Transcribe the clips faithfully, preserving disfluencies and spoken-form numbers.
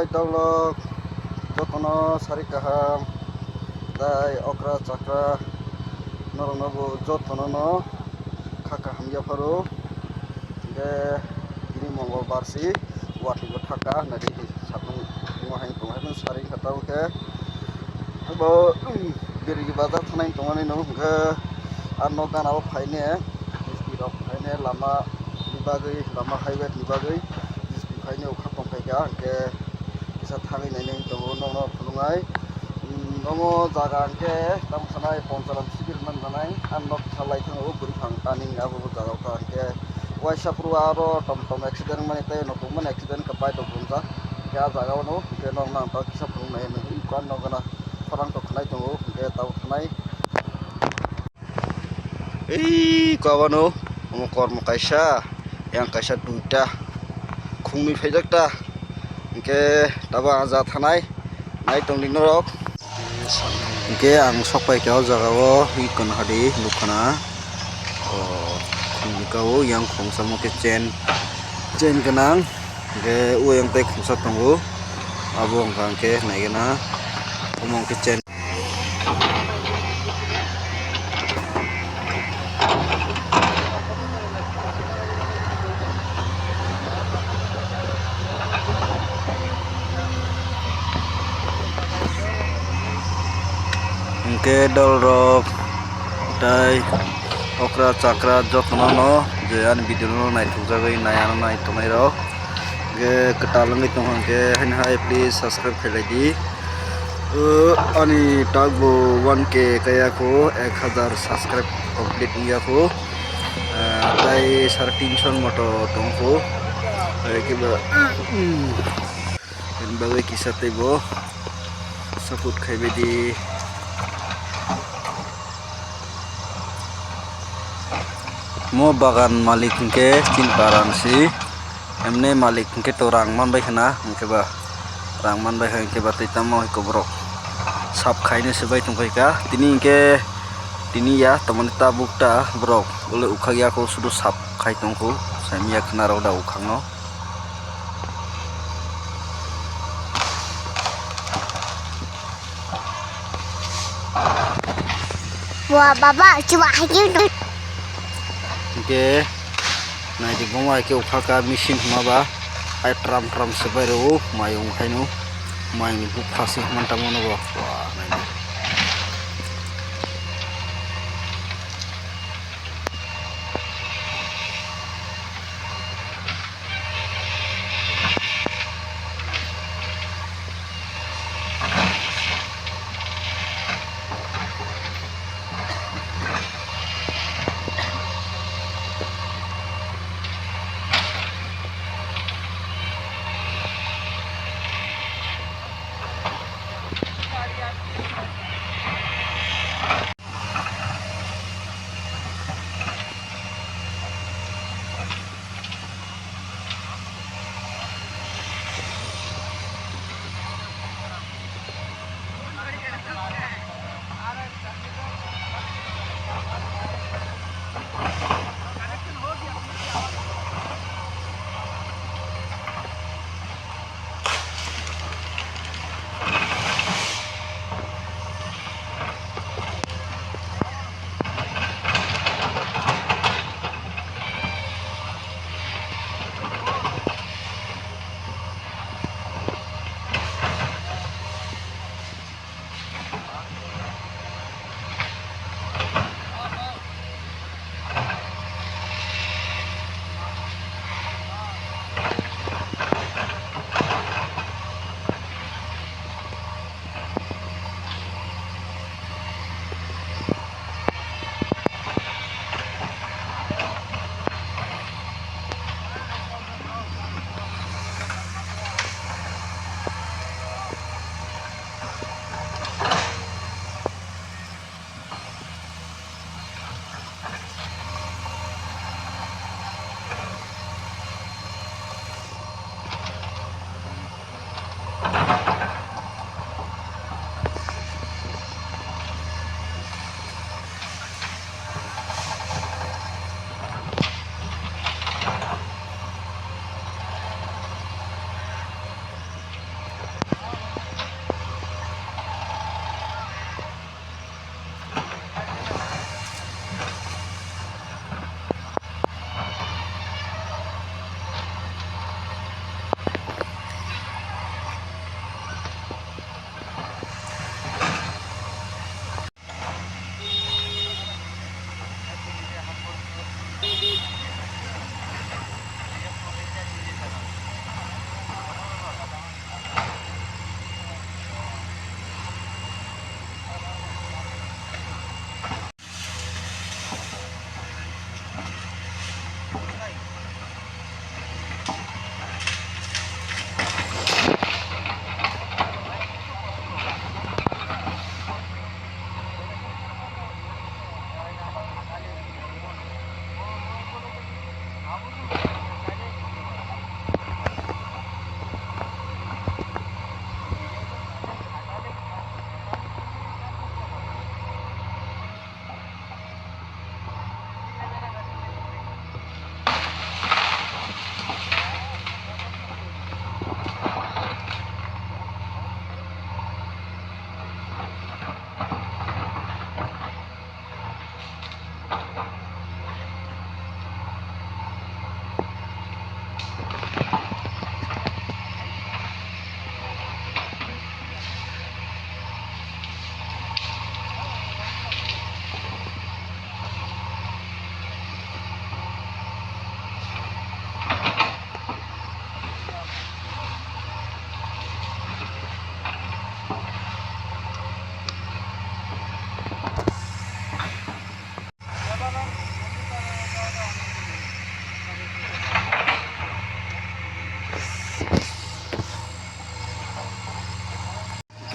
Dolok jotono sari kaham, tai okra chakra norokno bo jotono no kha kaham yapharo. Hingke tini Mongol bar si watwi bo thaka nai di sapung tongma hai tong hai sari kha tamo khe bo Birigi bazar thanai tongmani no hingke ar nok gana o phaine. Rok phaine lama ni bagwi, lama highway ni bagwi J C B phaine ukha tongphaikha, hingke kisa thangwi nainai tongo, nokno phunuknai. Nogo jaga hingke tamo sanai Poncharam sibir man manai, ang nok salai thango, bwrwi phang tani abo jaga o ta hingke waisa phuru aro tom tom accident mani tei nokong mani accident khe pai tongjak, hingke ah jaga o no hingke nok nang ta kisa phunuknai hinwi nok gana khorang tok khnai tongo, hingke tabuk thanai. Ei, kwbano, omo kormo kaisa, yang kaisa duita, khungni phaijak ta, hingke tabo ang ja thanai, nai tongdi norok. Hingke ang sok pai kha o jaga o, i kono hadi nukha na, o, khungni ka o, yang khungsa mo khe chain, chain gwnang, hingke o yang tei khungsa tongo, abo wngkha hingke nai gana, omo hingke chain. Hingke dolrok tei okra chakra jotono no je ani video no naithokjagwi nai ano nai tongnai rok. Hingke kwtal wngwi tongkha hingke haino hai please subscribe khailai di. O, ani takbo one K kaya kho, ek hazar subscribe complete wngya kho. Ah, tai sare tinso moto tong kho. Hai khe ba, ani bagwi kisa tei bo support khaibai di. Mo bagan malik hingke chin paran si. Emne malik hingke to rang manbai khna, hingke ba rang manbai kha, hingke ba tei tamo hiko borok sap khaino se bai tongkha ka. Tini hingke tini ya, tamoni tabuk ta borok ule ukhak ya kho, sudu sap khai tongkho, saimya khna rok da ukhak no. Wa baba, chuba hai khe. Hingke naidi bomo hai khe ukhaka machine hwnma ba hai tram tram se bai rw mayung haino mayung ni bupha se hwnma tamo no bo. Wa naidi.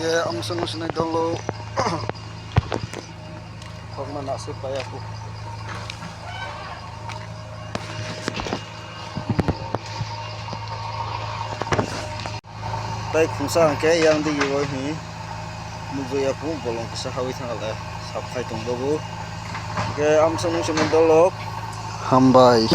Eh, amsa no sinai dolo. Khokma na se paya ku. Tai khungsa hwnkhe yang digi o hi nukjakya ku bolong kisa hawi thangale sap khai tong bobo. Hwnkhe amsa no sinai dolo. Hambai.